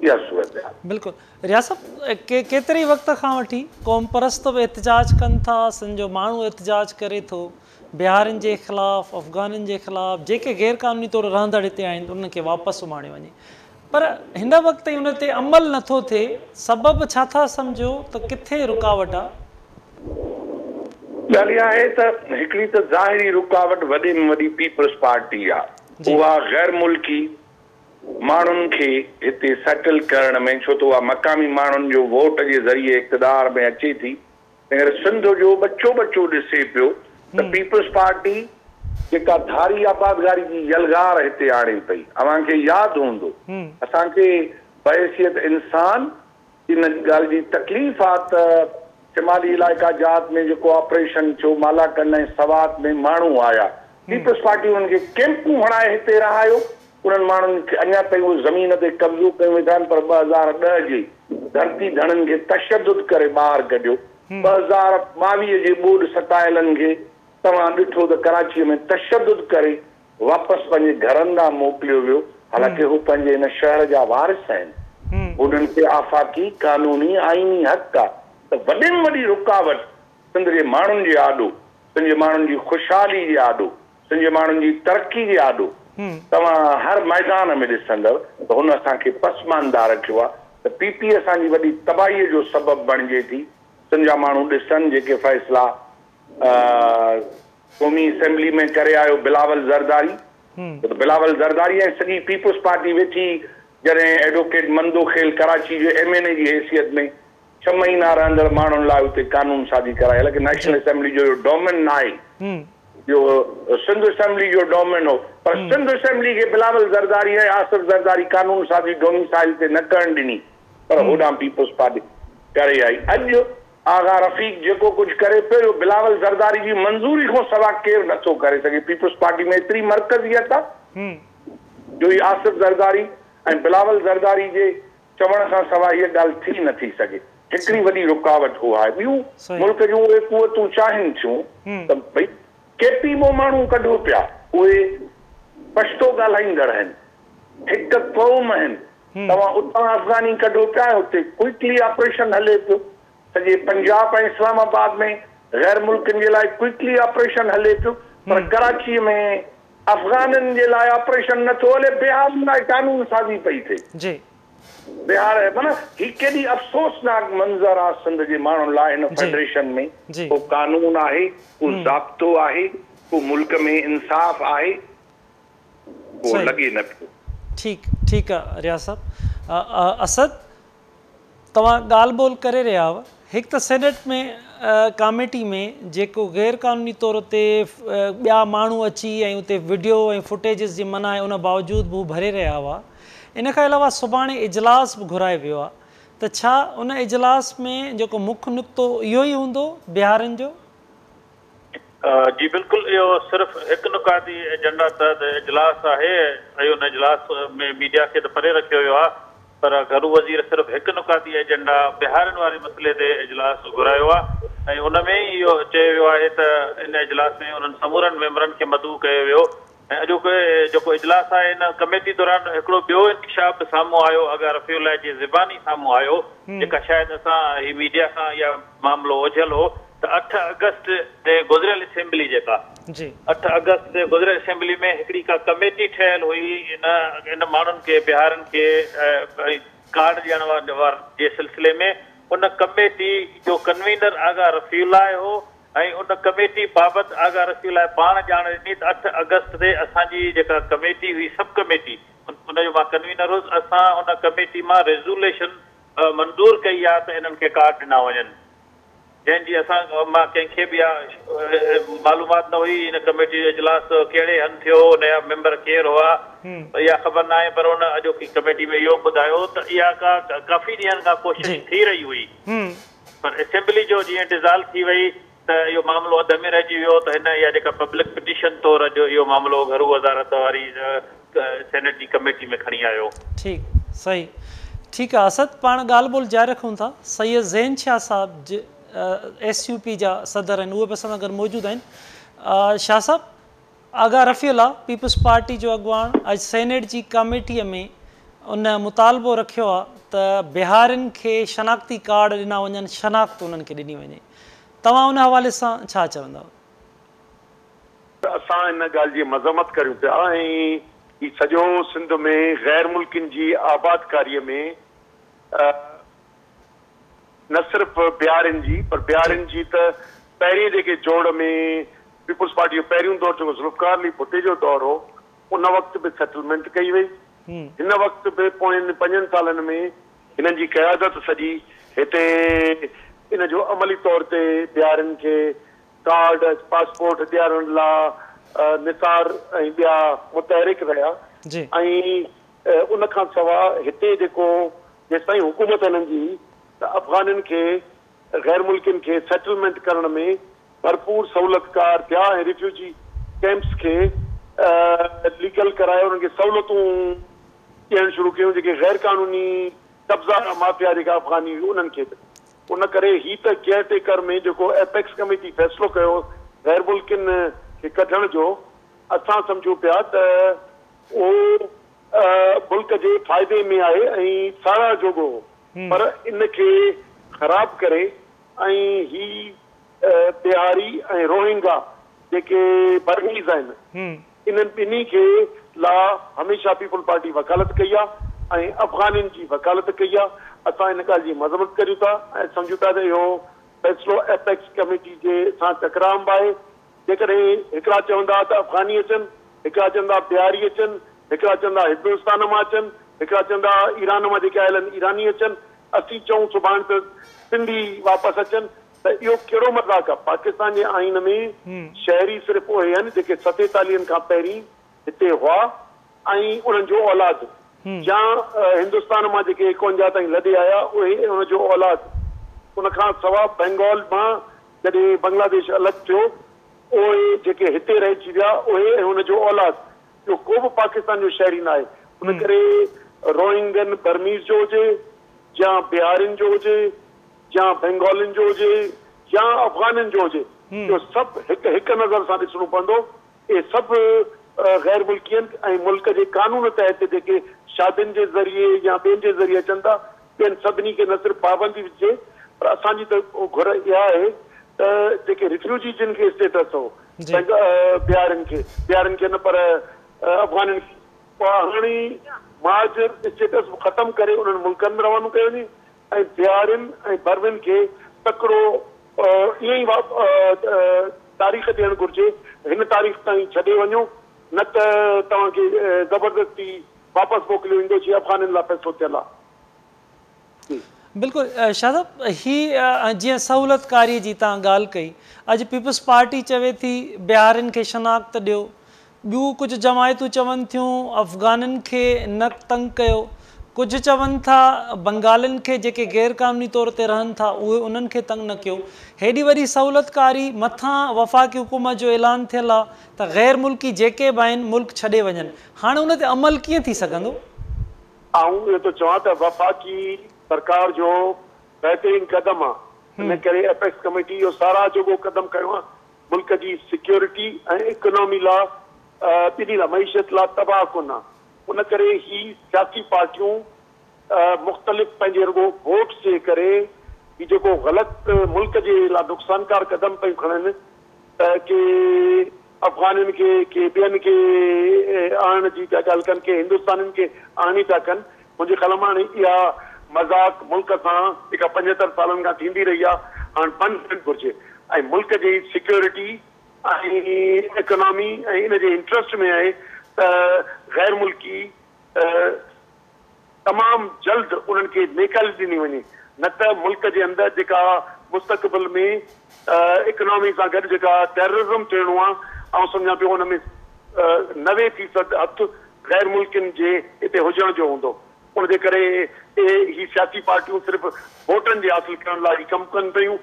Speaker 4: اها صورتحال.
Speaker 1: بلڪل رياض صاحب ڪيتري ئي وقت کان وٺي قومپرست به احتجاج ڪن ٿا، سنڌ جو ماڻهو احتجاج ڪري ٿو، بهارين جي خلاف، افغانين جي خلاف، جيڪي غير قانوني طور رهندڙ هتي آهن انهن کي واپس اماڻيو وڃي پر هن وقت تائين ان تي عمل نه ٿو ٿئي، سبب ڇا ٿا سمجهو ته ڪٿي رڪاوٽ آ؟
Speaker 4: ڳالهه اها آهي ته هڪڙي ته ظاهري رڪاوٽ وڏي ۾ وڏي پيپلز پارٽي آ، اها غير ملڪي ماڻهن کي هتي سيٽل ڪرڻ ۾ ڇو ته اها مقامي ماڻهن جو ووٽ جي ذريعي اقتدار ۾ اچي ٿي تنهنڪري سنڌ جو ٻچو ٻچو ڏسي پيو ته پيپلز پارٽي جيڪا ڌاري آبادگاري جي يلغار هتي آڻي پئي اوهان کي ياد هوندو اسان کي بحيثيت انسان ان ڳالهه جي تڪليف آ ته شمالي علائقا جات ۾ جيڪو آپريشن ٿيو مالاڪنڊ ۽ سوات ۾ ماڻهو آيا پيپلز پارٽي انهن کي ڪيمپون هڻائي هتي رهايو انهن ماڻهن کي اڃا تائين اهي زمين تي قبضو ڪيون ويٺا آهن پر 2010 جي ڌرتي ڌڻين کي تشدد ڪري ٻاهر ڪڍيو 2022 جي ٻوڏ ستايلن کي توهان ڏٺو ته ڪراچي ۾ تشدد ڪري واپس پنهنجي گهرن ڏانهن موڪليو ويو، حالانڪه هو پنهنجي هن شهر جا وارث آهن، انهن کي آفاقي، قانوني، آئيني حق آ ته وڏي ۾ وڏي رڪاوٽ سنڌ جي ماڻهن جي آڏو، سنڌ جي ماڻهن جي خوشحالي جي آڏو، سنڌ جي ماڻهن جي ترقي جي آڏو توهان هر ميدان ۾ ڏسندؤ ته هن اسان کي پسمانده رکيو آ ته پي پي اسان جي وڏي تباهي جو سبب بڻجي ٿي، سنڌ جا ماڻهو ڏسن جيڪي فيصلا قومي اسيمبلي ۾ ڪري آيو بلاول زرداري ڇو ته بلاول زرداري ۽ سڄي پيپلز پارٽي ويٺي جڏهن ايڊووڪيٽ مندوخيل ڪراچي جو ايم اين اي جي حيثيت ۾ ڇهه مهينا رهندڙ ماڻهن لاء اتي قانون سازي ڪرائي حالانڪه نيشنل اسيمبلي جو اهو ڊومين ناهي اهو سنڌ اسيمبلي جو ڊومين هو پر سنڌ اسيمبلي کي بلاول زرداري ۽ آصف زرداري قانون سازي ڊوميسائل تي نه ڪرڻ ڏني پر هوڏانهن پيپلز پارٽي ڪري آئي اڄ. آغا رفيق جيڪو ڪجهه ڪري پيو اهو بلاول زرداري جي منظوري کان سوا ڪير نه ٿو ڪري سگهي. پيپلز پارٽي ۾ ايتري مرڪزيت آ جو هي آصف زرداري ۽ بلاول زرداري جي چوڻ کان سوا هيء ڳالهه ٿي نه ٿي سگهي. هڪڙي وڏي رڪاوٽ اها آهي. ٻيون ملڪ جون اهي قوتون چاهين ٿيون ته ڀئي ڪي پي مان ماڻهو ڪڍو پيا، اهي پشتو ڳالهائيندڙ آهن، هڪ قوم آهن، توهان اتان افغاني ڪڍو پيا ۽ اتي ڪوئڪلي آپريشن هلي پيو، سڄي پنجاب ۽ اسلام آباد ۾ غير ملڪين جي لاء ڪوئڪلي آپريشن هلي پيو، پر ڪراچي ۾ افغانين جي لاء آپريشن نه ٿو هلي، بهارين لاء قانون سازي پئي ٿئي. بهار معنيٰ هي ڪيڏي افسوسناڪ منظر آ سنڌ جي ماڻهن لاء هن فيڊريشن ۾ ڪو قانون آهي ڪو ضابطو آهي ڪو ملڪ ۾ انصاف آهي ڪو لڳي نه پيو.
Speaker 1: ٺيڪ ٺيڪ آ رياض صاحب. اسد توهان ڳالهه ٻولهه ڪري رهيا هئا هڪ ته سينيٽ ۾ ڪاميٽي ۾ جيڪو غير قانوني طور تي ٻيا ماڻهو اچي ۽ اتي وڊيو ۽ فوٽيجز جي منع آهي ان باوجود به هو ڀري رهيا هئا ان کان علاوه سڀاڻي اجلاس به گهرايو ويو آهي ته ڇا ان اجلاس ۾ جيڪو مک نڪتو اهو ئي هوندو بهارين جو؟
Speaker 3: جي بلڪل اهو صرف هڪ نڪاتي ايجنڊا تحت اجلاس آهي ۽ ان اجلاس ۾ ميڊيا کي ته پري رکيو ويو آهي پر گهرو وزير صرف هڪ نڪاتي ايجنڊا بهارين واري مسئلي تي اجلاس گهرايو آهي ۽ ان ۾ ئي اهو چيو ويو آهي ته ان اجلاس ۾ انهن سمورن ميمبرن کي مدعو ڪيو ويو ۽ اڄوڪو جيڪو اجلاس آهي ان ڪميٽي دوران هڪڙو ٻيو انڪشاف به سامهون آيو آغا رفيع الله جي زباني سامهون آيو جيڪا شايد اسان هي ميڊيا کان اها معاملو اوجهل هو ته 8 آگسٽ تي گذريل اسيمبلي جيڪا 8 آگسٽ تي گذريل اسيمبلي ۾ هڪڙي ڪا ڪميٽي ٺهيل هئي ان ان ماڻهن کي بهارين کي ڪارڊ ڏيڻ واري جي سلسلي ۾ ان ڪميٽي جو ڪنوينر آغا رفيع الله هو ۽ ان ڪميٽي بابت آغا رفيع الله پاڻ ڄاڻ ڏني ته 8 آگسٽ تي اسان جي جيڪا ڪميٽي هئي سب ڪميٽي ان جو مان ڪنوينر هوس اسان ان ڪميٽي مان ريزوليشن منظور ڪئي آ ته انهن کي ڪارڊ ڏنا وڃن جنهن جي اسان مان ڪنهن کي به اها معلومات نه هئي ان ڪميٽي جو اجلاس ڪهڙي هنڌ ٿيو ان جا ميمبر ڪير هئا اها خبر ناهي پر ان اڄوڪي ڪميٽي ۾ اهو ٻڌايو ته اها ڪا ڪافي ڏينهن کان ڪوشش ٿي رهي هئي. پر اسيمبلي جو جيئن ڊزالو ٿي وئي ته اهو معاملو اڌ ۾ رهجي ويو ته هن اها جيڪا پبلڪ پٽيشن طور اڄ اهو معاملو گهرو وزارت واري سينيٽ جي ڪميٽي ۾ کڻي آيو.
Speaker 1: ٺيڪ صحيح ٺيڪ آ اسد پاڻ ڳالهه ٻولهه جاري رکون ٿا سيد زين شاهه صاحب ايس يو پي جا صدر آهن اهي به اسان سان گڏ موجود آهن شاهه صاحب آغا رفيع الله پيپلز پارٽي جو اڳواڻ اڄ سينيٽ جي ڪاميٽي ۾ ان مطالبو رکيو آ ته بهارين کي شناختي ڪارڊ ڏنا وڃن شناخت انهن کي ڏني وڃي توهان ان حوالي سان ڇا چوندؤ؟
Speaker 5: ته اسان ان ڳالهه جي مذمت ڪريون پيا ۽ هي سڄو سنڌ ۾ غير ملڪين جي آبادڪاري ۾ نه صرف بهارين جي پر بهارين جي ته پهرين جيڪي جوڙ ۾ پيپلز پارٽي جو پهريون دور جيڪو ذوالفقار علي ڀٽي جو دور هو ان وقت به سيٽلمينٽ ڪئي وئي هن وقت به پوين پنجن سالن ۾ هنن جي قيادت سڄي هتي ان جو عملي طور تي بهارين کي ڪارڊ پاسپورٽ ڏيارڻ لا نثار ۽ ٻيا متحرڪ رهيا ۽ ان کان سوا هتي جيڪو جيستائين حڪومت هنن جي هئي ته افغانين کي غير ملڪين کي سيٽلمينٽ ڪرڻ ۾ ڀرپور سهولتڪار ٿيا ۽ ريفيوجي ڪئمپس کي ليگل ڪرائي انهن کي سهولتون ڏيڻ شروع ڪيون جيڪي غير قانوني قبضا مافيا جيڪا افغاني هئي انهن کي به ان ڪري هي ته ڪيئر ٽيڪر ۾ جيڪو ايپيڪس ڪميٽي فيصلو ڪيو غير ملڪين کي ڪڍڻ جو اسان سمجهون پيا ته اهو ملڪ جي فائدي ۾ آهي ۽ ساراهه جوڳو هو پر ان کي خراب ڪري ۽ هي بهاري ۽ روهنگا جيڪي برميز آهن انهن ٻنهي کي لا هميشه پيپلز پارٽي وڪالت ڪئي آهي ۽ افغانين جي وڪالت ڪئي آهي اسان ان ڳالهه جي مذمت ڪريون ٿا ۽ سمجهون ٿا ته اهو فيصلو ايپيڪس ڪميٽي جي سان ٽڪراء به آهي جيڪڏهن هڪڙا چوندا ته افغاني اچن، هڪڙا چوندا بهاري اچن، هڪڙا چوندا هندستان مان اچن، هڪڙا چوندا ايران مان جيڪي آيل آهن ايراني اچن، اسين چئون سڀاڻ ته سنڌي واپس اچن ته اهو ڪهڙو مذاق آهي؟ پاڪستان جي آئين ۾ شهري صرف اهي آهن جيڪي ستيتاليهن کان پهرين هتي هئا ۽ انهن جو اولاد يا هندستان مان جيڪي 51 تائين لڏي آيا اهي ۽ ان جو اولاد. ان کان سوا بينگال مان جڏهن بنگلاديش الڳ ٿيو اهي جيڪي هتي رهجي ويا اهي ۽ ان جو اولاد اهو ڪو به پاڪستان جو شهري ناهي. ان ڪري روهنگن برميز جو هجي يا بهارين جو هجي يا بينگالين جو هجي يا افغانين جو هجي اهو سڀ هڪ هڪ نظر سان ڏسڻو پوندو. اهي سڀ غير ملڪي آهن ۽ ملڪ جي قانون تحت جيڪي شادين جي ذريعي يا ٻين جي ذريعي اچن ٿا ٻين سڀني کي نه صرف پابندي وجهجي پر اسان جي ته گهر اها آهي ته جيڪي ريفيوجي جن کي اسٽيٽس هو بهارين کي بهارين کي نه پر افغانين کي اها هاڻي مهاجر اسٽيٽس به ختم ڪري انهن ملڪن ۾ روانو ڪيو وڃي ۽ بهارين ۽ برمين کي تڪڙو ائين ئي تاريخ ڏيڻ گهرجي هن تاريخ تائين ڇڏي وڃو نه ته توهان کي زبردستي واپس موڪليو ويندو جيئن افغانين لاء فيصلو ٿيل آهي. جي.
Speaker 1: بلڪل شاهه صاحب هي جيئن سهولتڪاري جي توهان ڳالهه ڪئي اڄ پيپلز پارٽي چوي ٿي بهارين کي شناخت ڏيو ٻيون ڪجهه جماعتون چون ٿيون افغانين کي نه تنگ ڪيو، ڪجهه چون ٿا بنگالين کي جيڪي غير قانوني طور تي رهن ٿا اهي انهن کي تنگ نه ڪيو. هيڏي وڏي سهولتڪاري مٿان وفاقي حڪومت جو اعلان ٿيل آ ته غير ملڪي جيڪي به آهن ملڪ ڇڏي وڃن، هاڻي ان تي عمل ڪيئن ٿي سگهندو؟
Speaker 5: آئون اهو ٿو چوان ته وفاقي سرڪار جو بهترين قدم آ، ان ڪري ايپڪس ڪميٽي اهو ساراهه جوڳو قدم کنيو آ، ملڪ جي سيڪيورٽي ۽ اڪانامي لا ٻنهي لا معيشت لا تباهه ڪن آ ان ڪري هي سياسي پارٽيون مختلف پنهنجي رڳو ووٽس جي ڪري هي جيڪو غلط ملڪ جي لا نقصانڪار قدم پيون کڻن ته ڪي افغانين کي ڪي ٻين کي آڻڻ جي پيا ڳالهه ڪن ڪي هندستانين کي آڻي پيا ڪن منهنجي خيال مان هاڻي اها مذاق ملڪ سان جيڪا 75 سالن کان ٿيندي رهي آهي هاڻ بند ٿيڻ گهرجي ۽ ملڪ جي سيڪيورٽي ۽ اڪانامي ۽ ان جي انٽرسٽ ۾ آهي ته غير ملڪي تمام جلد انهن کي نيڪالي ڏني وڃي نه ته ملڪ جي اندر جيڪا مستقبل ۾ اڪانامي سان گڏ جيڪا ٽيررزم ٿيڻو آهي آئون سمجهان پيو ان ۾ 90% هٿ غير ملڪين جي اتي هجڻ جو هوندو ان جي ڪري اهي هي سياسي پارٽيون صرف ووٽن جي حاصل ڪرڻ لاء هي ڪم ڪن پيون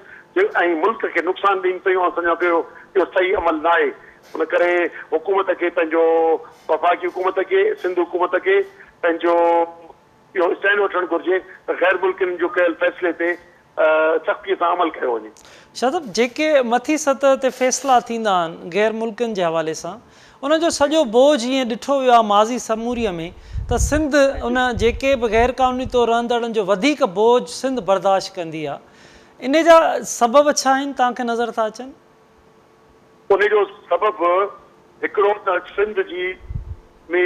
Speaker 5: ۽ ملڪ کي نقصان ڏين پيون آئون سمجهان پيو اهو صحيح عمل ناهي ان ڪري حڪومت کي پنهنجو وفاقي حڪومت کي سنڌ حڪومت کي پنهنجو اهو اسٽينڊ وٺڻ گهرجي ته غير ملڪين جو ڪيل فيصلي تي سختيء سان عمل ڪيو وڃي.
Speaker 1: شاهه صاحب جيڪي مٿي سطح تي فيصلا ٿيندا آهن غير ملڪين جي حوالي سان انهن جو سڄو بوجه ائين ڏٺو ويو آهي ماضي سموري ۾ ته سنڌ ان جيڪي به غير قانوني طور رهندڙن جو وڌيڪ بوجه سنڌ برداشت ڪندي آهي انهي جا سبب ڇا آهن توهان کي نظر ٿا اچن؟
Speaker 5: انهي جو سبب هڪڙو ته سنڌ جي ۾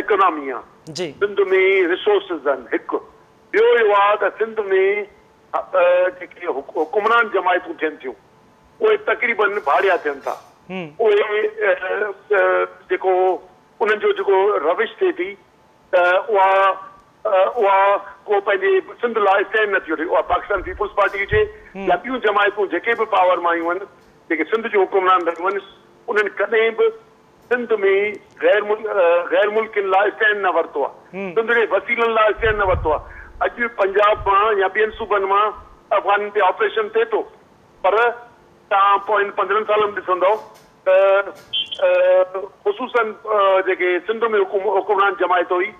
Speaker 5: ايڪانامي آهي سنڌ ۾ ريسورسز آهن هڪ ٻيو اهو آهي ته سنڌ ۾ جيڪي حڪمران جماعتون ٿين ٿيون اهي تقريبن ڀاڙيا ٿين ٿا. اهي جيڪو انهن جو جيڪو روش ٿئي ٿي ته اها اها ڪو پنهنجي سنڌ لاء اسٽينڊ نه ٿي وٺي. اها پاڪستان پيپلز پارٽي هجي يا ٻيون جماعتون جيڪي به پاور مان آيون آهن جيڪي سنڌ جون حڪمران رهيون آهن انهن ڪڏهن به سنڌ ۾ غير غير ملڪين لاء اسٽينڊ نه ورتو آهي، سنڌ جي وسيلن لاء اسٽينڊ نه ورتو آهي. اڄ پنجاب مان يا ٻين صوبن مان افغانين تي آپريشن ٿئي ٿو پر توهان پوين 15 سالن ۾ ڏسندؤ ته خصوصن جيڪي سنڌ ۾ حڪمران جماعت هئي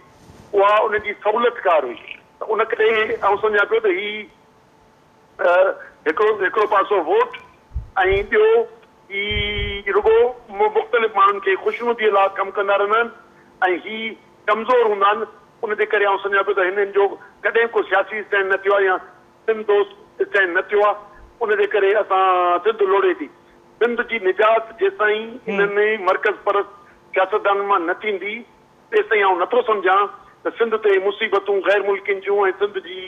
Speaker 5: اها ان جي سهولتڪار هئي ته ان ڪري آئون سمجهان پيو ته هي هڪڙو هڪڙو پاسو ووٽ ۽ ٻيو هي رڳو مختلف ماڻهن کي خوشنوديء لاء ڪم ڪندا رهندا آهن ۽ هي ڪمزور هوندا آهن ان جي ڪري آئون سمجهان پيو ته هنن جو ڪڏهن ڪو سياسي اسٽينڊ نه ٿيو آهي يا سنڌ دوست اسٽينڊ نه ٿيو آهي ان جي ڪري اسان سنڌ لوڙهي ٿي. سنڌ جي نجات جيستائين انهن مرڪز پرست سياستدانن مان نه ٿيندي تيستائين آئون نٿو سمجهان ته سنڌ تي مصيبتون غير ملڪين جون ۽ سنڌ جي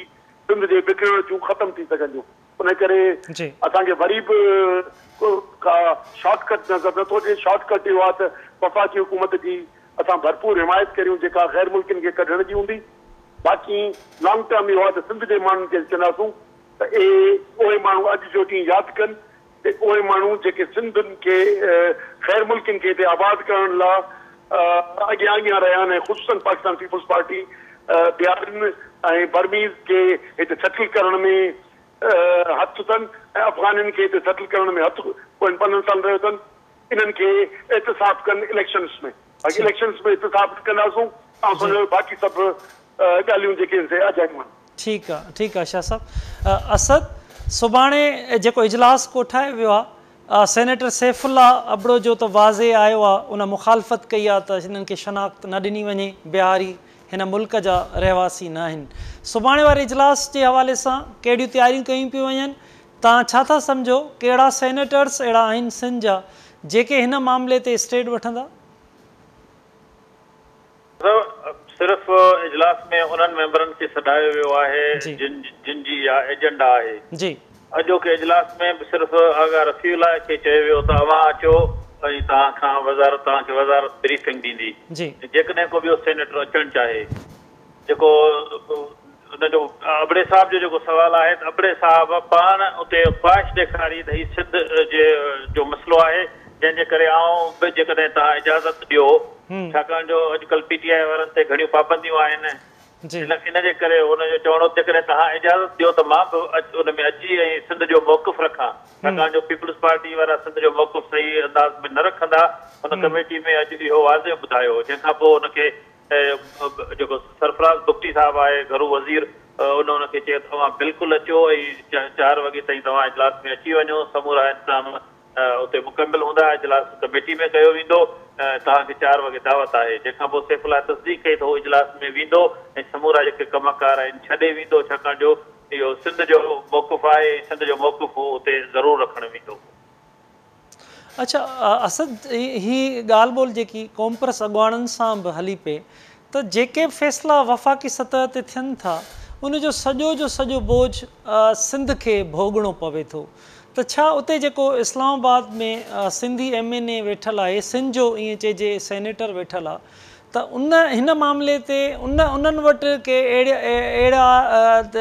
Speaker 5: سنڌ جي وڪڻڻ جون ختم ٿي سگهنديون. ان ڪري اسان کي وري به ڪا شارٽ ڪٽ نظر نٿو اچي. شارٽ ڪٽ اهو آهي ته وفاقي حڪومت جي اسان ڀرپور حمايت ڪريون جيڪا غير ملڪين کي ڪڍڻ جي هوندي. باقي لانگ ٽرم اهو آهي ته سنڌ جي ماڻهن کي چونداسون ته اهي اهي ماڻهو اڄ جو ڏينهن ياد ڪن ته اهي ماڻهو جيڪي سنڌين کي غير ملڪين کي هتي آباد ڪرڻ لا اڳيان اڳيان رهيا آهن ۽ خصوصن پاڪستان پيپلز پارٽي بهارين ۽ برميز کي هتي سيٽل ڪرڻ ۾ هٿ اٿن ۽ افغانين کي هتي سيٽل ڪرڻ ۾ هٿ پوين 15 سالن رهيو اٿن، انهن کي احتساب ڪن اليڪشنس ۾، باقي اليڪشنس ۾ احتساب ڪنداسون، توهان سمجهو باقي سڀ ڳالهيون جيڪي آهن سي اجايون آهن.
Speaker 1: ٺيڪ آ ٺيڪ آ شاهه صاحب. اسد سڀاڻي جيڪو اجلاس ڪوٺايو ويو آ سينيٽر سيف الله ابڙو جو ته واضح آيو آ ان مخالفت ڪئي آ ته هنن کي شناخت نه ڏني وڃي بهاري هن ملڪ جا رهواسي نه آهن. سڀاڻي واري اجلاس جي حوالي سان ڪهڙيون تياريون ڪيون پيون وڃن توهان ڇا ٿا سمجهو ڪهڙا سينيٽرس اهڙا آهن سنڌ جا جيڪي هن معاملي تي اسٽينڊ وٺندا؟
Speaker 3: صرف اجلاس ۾ انهن ميمبرن کي سڏايو ويو آهي جن جن جي اها ايجنڊا آهي. اڄوڪي اجلاس ۾ به صرف آغا رفيع الله کي چيو ويو ته اوهان اچو ۽ توهان کان وزارت توهان کي وزارت بريفنگ ڏيندي. جيڪڏهن ڪو ٻيو سينيٽر اچڻ چاهي. جيڪو ان جو ابڙي صاحب جو جيڪو سوال آهي ته ابڙي صاحب پاڻ اتي خواهش ڏيکاري ته هي سنڌ جي جو مسئلو آهي جنهن جي ڪري آئون به جيڪڏهن توهان اجازت ڏيو ڇاڪاڻ جو اڄڪلهه پي ٽي آء وارن تي گهڻيون پابنديون آهن ان جي ڪري هن جو چوڻ هو ته جيڪڏهن توهان اجازت ڏيو ته مان به ان ۾ اچي ۽ سنڌ جو موقف رکان ڇاڪاڻ جو پيپلز پارٽي وارا سنڌ جو موقف صحيح انداز ۾ نه رکندا ان ڪميٽي ۾ اڄ اهو واضح ٻڌايو جنهن کان پوء ان کي جيڪو سرفراز بگٽي صاحب آهي گهرو وزير ان ان کي چيو ته اوهان بلڪل اچو ۽ چار وڳي تائين توهان اجلاس ۾ اچي وڃو سمورا انتظام اتي مڪمل هوندا اجلاس ڪميٽي ۾ ڪيو ويندو توهان کي چار وڳي دعوت آهي جنهن کان پوء سيف الله تصديق ڪئي ته هو اجلاس ۾ ويندو ۽ سمورا جيڪي ڪم ڪار آهن ڇڏي ويندو ڇاڪاڻ جو اهو سنڌ جو موقف آهي ۽ سنڌ جو موقف هو اتي ضرور رکڻ ويندو.
Speaker 1: اڇا اسد هي ڳالهه ٻولهه جيڪي قومپرست اڳواڻن سان به هلي پئي ته جيڪي به فيصلا وفاقي سطح تي ٿين ٿا ان جو سڄو جو سڄو بوجه سنڌ کي ڀوڳڻو پوي ٿو ته ڇا اتي جيڪو اسلام آباد ۾ سنڌي ايم اين اي ويٺل آهي سنڌ جو ائين چئجي سينيٽر ويٺل آ ته ان هن معاملي تي ان انهن وٽ ڪي اهڙا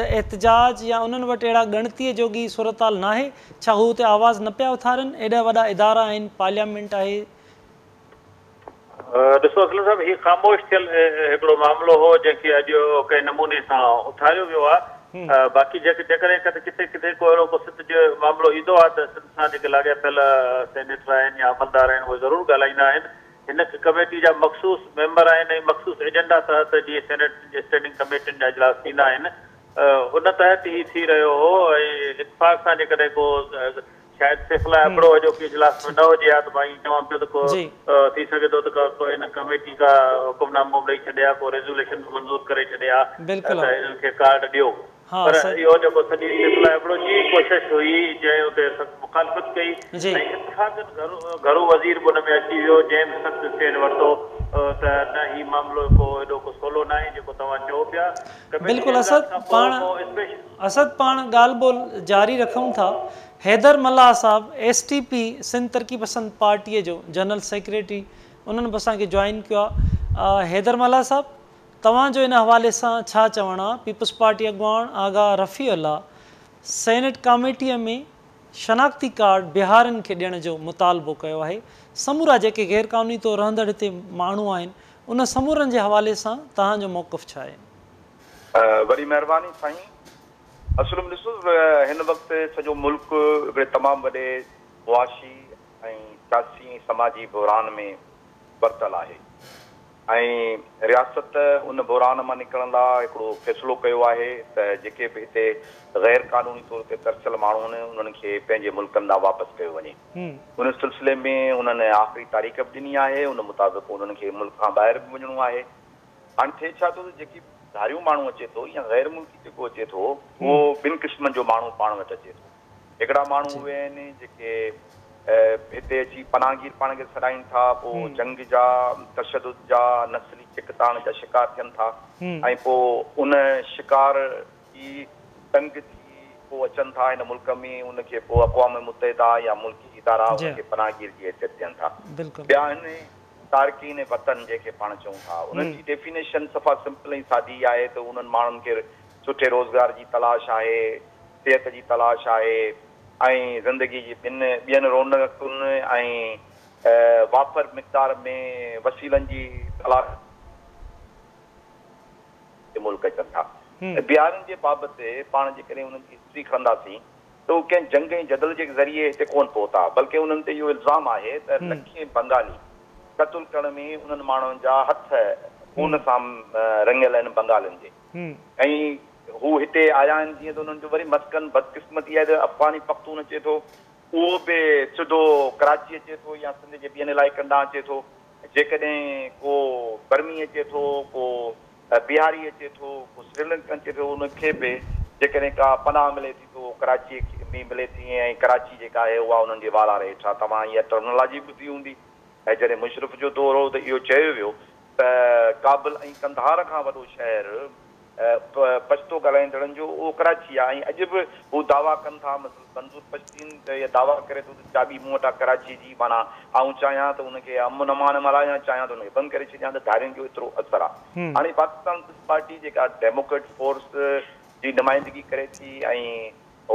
Speaker 1: احتجاج يا انهن وٽ اهڙا ڳڻتيء جوڳي صورتحال ناهي؟ ڇا هو اتي آواز نه پيا اٿارين؟ ايڏا وڏا ادارا آهن، پارليامينٽ آهي.
Speaker 3: ڏسو اسلم صاحب هي خاموش ٿيل هڪڙو معاملو هو جنهن کي اڄ ڪنهن نموني سان اٿاريو ويو آهي باقي جيڪڏهن ڪٿي ڪٿي ڪو اهڙو ڪو سنڌ جو معاملو ايندو آهي ته سنڌ سان جيڪي لاڳاپيل سينيٽر آهن يا عملدار آهن اهي ضرور ڳالهائيندا آهن هن ڪميٽي جا مخصوص ميمبر آهن ۽ مخصوص ايجنڊا تحت جيئن سينيٽ جي اسٽينڊنگ ڪميٽين جا اجلاس ٿيندا آهن ان تحت هي ٿي رهيو هو ۽ اتفاق سان جيڪڏهن ڪو شايد سيف الله ابڙو اڄوڪي اجلاس ۾ نه هجي ها ته مان ائين چوان پيو ته ڪو ٿي سگهي ٿو ته ڪو هن ڪميٽي ڪا حڪم نامو به ڏئي ڇڏي ها ڪو ريزوليشن به منظور ڪري ڇڏي ها ته هنن کي ڪارڊ ڏيو پر اهو جيڪو سڄي سيف الله ابڙو جي ڪوشش هئي جنهن اتي سخت مخالفت ڪئي ۽ اتفاقن گهرو وزير به ان ۾ اچي ويو جنهن به سخت اسٽينڊ ورتو ته نه هي معاملو ڪو ايڏو ڪو سولو ناهي جيڪو توهان چئو پيا ڪميٽي جي
Speaker 1: بلڪل
Speaker 3: اجلاس
Speaker 1: اسد
Speaker 3: کان پوء
Speaker 1: پاڻ
Speaker 3: ڪو اسپيشل.
Speaker 1: اسد پاڻ ڳالهه ٻولهه جاري رکون ٿا حيدر ملاح صاحب ايس ٽي پي سنڌ ترقي پسند پارٽيء جو جنرل سيڪريٽري انهن به اسان کي جوائن ڪيو آهي حيدر ملاح صاحب توهان جو ان حوالي سان ڇا چوڻ آ؟ پيپلز پارٽي اڳواڻ آغا رفيع الله سينيٽ ڪاميٽيء ۾ شناختي ڪارڊ بهارين کي ڏيڻ جو مطالبو ڪيو آهي، سمورا جيڪي غير قانوني طور رهندڙ هتي ماڻهو آهن ان سمورن جي حوالي سان توهان جو موقف ڇا آهي؟
Speaker 6: وڏي مهرباني سائين. اصل ۾ ڏسو هن وقت سڄو ملڪ هڪڙي تمام وڏي معاشي ۽ سياسي ۽ سماجي بحران ۾ ورتل آهي ۽ رياست ان بحران مان نڪرڻ لاء هڪڙو فيصلو ڪيو آهي ته جيڪي به هتي غير قانوني طور تي ترسيل ماڻهو آهن انهن کي پنهنجي ملڪن ڏانهن واپس ڪيو وڃي. ان سلسلي ۾ انهن آخري تاريخ به ڏني آهي ان مطابق انهن کي ملڪ کان ٻاهر به وڃڻو آهي. هاڻي ٿئي ڇا ٿو ته جيڪي ڌاريون ماڻهو اچي ٿو يا غير ملڪي جيڪو اچي ٿو اهو ٻن قسمن جو ماڻهو پاڻ وٽ اچي ٿو. هڪڙا ماڻهو اهي آهن جيڪي هتي اچي پناهگير پاڻ کي سڏائين ٿا، پوء جنگ جا، تشدد جا، نسلي ڇڪتاڻ جا شڪار ٿين ٿا ۽ پوء ان شڪار ٿي تنگ ٿي پوء اچن ٿا هن ملڪ ۾ ان کي پوء اقوام متحده يا ملڪي ادارا ان کي پناهگير جي حيثيت ڏين ٿا. ٻيا آهن تارڪين وطن جنهن کي پاڻ چئون ٿا انهن جي ڊيفينيشن صفا سمپل ۽ سادي آهي ته انهن ماڻهن کي سٺي روزگار جي تلاش آهي، صحت جي تلاش آهي ۽ زندگي جي ٻن ٻين رونقن ۽ وافر مقدار ۾ وسيلن جي تلاش ۾ ملڪ اچن ٿا. بهارين جي بابت پاڻ جيڪڏهن انهن جي هسٽري کڻنداسين ته هو ڪنهن جنگ ۽ جدل جي ذريعي هتي ڪونه پهتا بلڪه انهن تي اهو الزام آهي ته لکين بنگالي قتل ڪرڻ ۾ انهن ماڻهن جا هٿ خون سان رڱيل آهن بنگالين جي ۽ هو هتي آيا آهن جيئن ته انهن جو وري مسڪن بدقسمتي آهي ته افغاني پختون اچي ٿو اهو به سڌو ڪراچي اچي ٿو يا سنڌ جي ٻين علائقن ڏانهن اچي ٿو جيڪڏهن ڪو برمي اچي ٿو ڪو بهاري اچي ٿو، ڪو سريلنڪن اچي ٿو، ان کي به جيڪڏهن ڪا پناهه ملي ٿي ته اهو ڪراچيء ۾ ملي ٿي ۽ ڪراچي جيڪا آهي اها انهن جي والاري هيٺ آهي. توهان اها ٽرمنالاجي ٻڌي هوندي ۽ جڏهن مشرف جو دور هو ته اهو چيو ويو ته ڪابل ۽ قنڌار کان وڏو شهر پشتو ڳالهائيندڙن جو اهو ڪراچي آهي ۽ اڄ به هو دعويٰ ڪن ٿا مثلاً منظور پشتين ته اها دعويٰ ڪري ٿو ته چاٻي مون وٽ آهي ڪراچي جي معنيٰ آئون چاهيان ته ان کي امن امان ۾ هلايان چاهيان ته ان کي بند ڪري ڇڏيان ته ڌارين جو ايترو اثر آهي هاڻي پاڪستان پيپلز پارٽي جيڪا ڊيموڪريٽ فورس جي نمائندگي ڪري ٿي ۽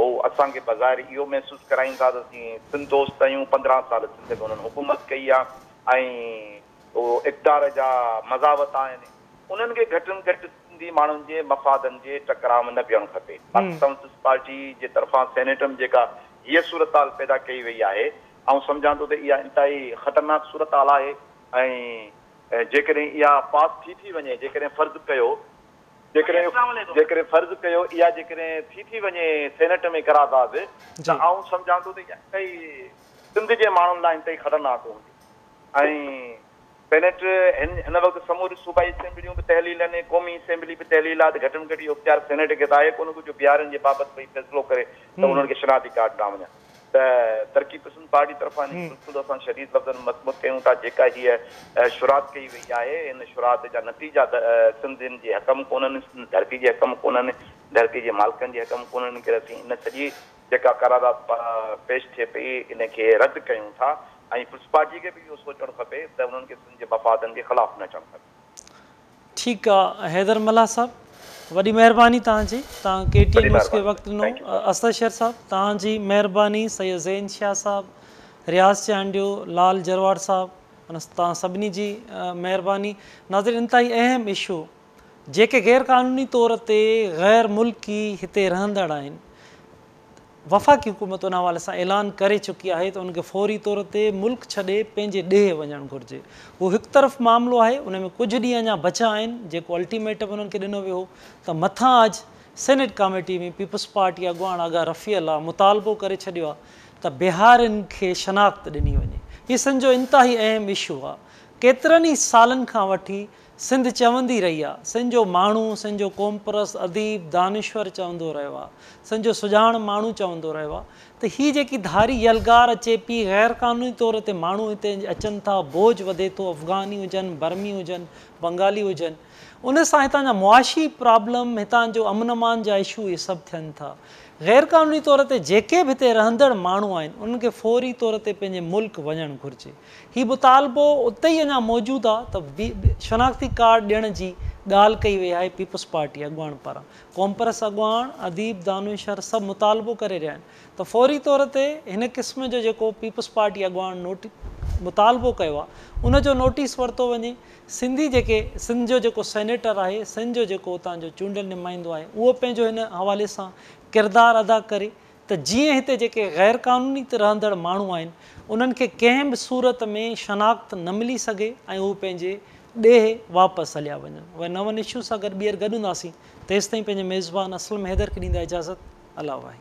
Speaker 6: هو اسان کي بظاهر اهو محسوس ڪرائين ٿا ته اسين سنڌ دوست آهيون 15 سال سنڌ ۾ انهن حڪومت ڪئي آهي ۽ هو اقتدار جا مزا ورتا آهن انهن کي گهٽ ۾ گهٽ سنڌي ماڻهن جي مفادن جي ٽڪراء ۾ نه بيهڻ کپي. پاڪستان پيپلز پارٽي جي طرفان سينيٽ ۾ جيڪا هيء صورتحال پيدا ڪئي وئي آهي، آئون سمجهان ٿو ته اها انتهائي خطرناڪ صورتحال آهي ۽ جيڪڏهن اها پاس ٿي ٿي وڃي، جيڪڏهن فرض ڪيو جيڪڏهن فرض ڪيو اها جيڪڏهن ٿي ٿي وڃي سينيٽ ۾ قرارداد ته آئون سمجهان ٿو ته اها انتهائي سنڌ جي ماڻهن لاء انتهائي خطرناڪ هوندي ۽ سينيٽ هن وقت سموريون صوبائي اسيمبليون به تحليل آهن، قومي اسيمبلي به تحليل آهي ته گهٽ ۾ گهٽ اهو اختيار سينيٽ کي ته آهي ڪونه ڪو جو بهارين جي بابت ڀئي فيصلو ڪري ته انهن کي شناختي ڪارڊ ڏنا وڃن ته ترقي پسند پارٽي طرفان ان جي بلڪل اسان شديد لفظن ۾ مذمت ڪيون ٿا جيڪا هيء شرارت ڪئي وئي آهي ان شرارت جا نتيجا سنڌين جي حق ۾ ڪونهن سنڌ ڌرتي جي حق ۾ ڪونهن ڌرتي جي مالڪن جي حق ۾ ڪونهن ان ڪري اسين ان سڄي جيڪا قرارداد پيش ٿئي پئي ان کي رد ڪيون ٿا ۽ پيپلز پارٽي کي به اهو سوچڻ کپي ته انهن کي سنڌ جي مفادن جي خلاف نه اچڻ کپي.
Speaker 1: ٺيڪ آ حيدر ملاح صاحب وڏي مهرباني توهان جي توهان ڪي ٽي
Speaker 6: وڏي
Speaker 1: اين نيوز کي
Speaker 6: مهرباني
Speaker 1: وقت ڏنو
Speaker 6: thank you sir.
Speaker 1: Asad شر صاحب توهان جي مهرباني سيد زين شاهه صاحب رياض چانڊيو لال جروار صاحب توهان سڀني جي مهرباني ناظرين انتهائي اهم اشو جيڪي غير قانوني طور تي غير ملڪي هتي رهندڙ آهن، وفاقي حڪومت ان حوالي سان اعلان ڪري چڪي آهي ته انهن کي فوري طور تي ملڪ ڇڏي پنهنجي ڏيهه وڃڻ گهرجي. اهو هڪ طرف معاملو آهي، ان ۾ ڪجهه ڏينهن اڃا بچا آهن، جيڪو الٽيميٽم انهن کي ڏنو ويو هو ته مٿان اڄ سينيٽ ڪاميٽي ۾ پيپلز پارٽي اڳواڻ آغا رفيع الله مطالبو ڪري ڇڏيو آهي ته بهارين کي شناخت ڏني وڃي. هي سنڌ جو انتهائي اهم اشو آهي. ڪيترن ئي سالن کان وٺي سنڌ چوندي رهي آ، سنڌ جو ماڻهو، سنڌ جو قومپرست، اديب، دانشور چوندو رهيو آ، سنڌ جو سڄاڻ ماڻهو چوندو رهيو آ ته هي جيڪي ڌاري يلغار اچي پي، غير قانوني طور تي ماڻهو هتي اچن ٿا، بوجه وڌي ٿو، افغاني هجن، برمي هجن، بنگالي هجن، ان سان هتان جا معاشي پرابلم، هتان جو امن امان جا اشو اهي سڀ ٿين ٿا. غير قانوني طور تي جيڪي به هتي رهندڙ ماڻهو آهن، انهن کي فوري طور تي پنهنجي ملڪ وڃڻ گهرجي. هي مطالبو اتي ئي اڃا موجود آ ته شناختي ڪارڊ ڏيڻ جي ڳالهه ڪئي وئي آهي پيپلز پارٽي اڳواڻ پاران قومپرست اڳواڻ اديب دانشور سڀ مطالبو ڪري رهيا آهن ته فوري طور تي هن قسم جو جيڪو پيپلز پارٽي اڳواڻ نوٽ مطالبو ڪيو آ ان جو نوٽيس ورتو وڃي سنڌي جيڪي سنڌ جو جيڪو سينيٽر آهي سنڌ جو جيڪو اتان جو چونڊيل نمائندو آهي اهو پنهنجو هن حوالي سان ڪردار ادا ڪري ته جيئن هتي جيڪي غير قانوني رهندڙ ماڻهو آهن انهن کي ڪنهن به صورت ۾ شناخت نه ملي سگهي ۽ هو پنهنجي ڏيهه واپس هليا وڃن. وري نون اشو سان گڏ ٻيهر گڏ هونداسين تيستائين پنهنجي ميزبان اسلم حيدر کي ڏيندا اجازت الله واهي.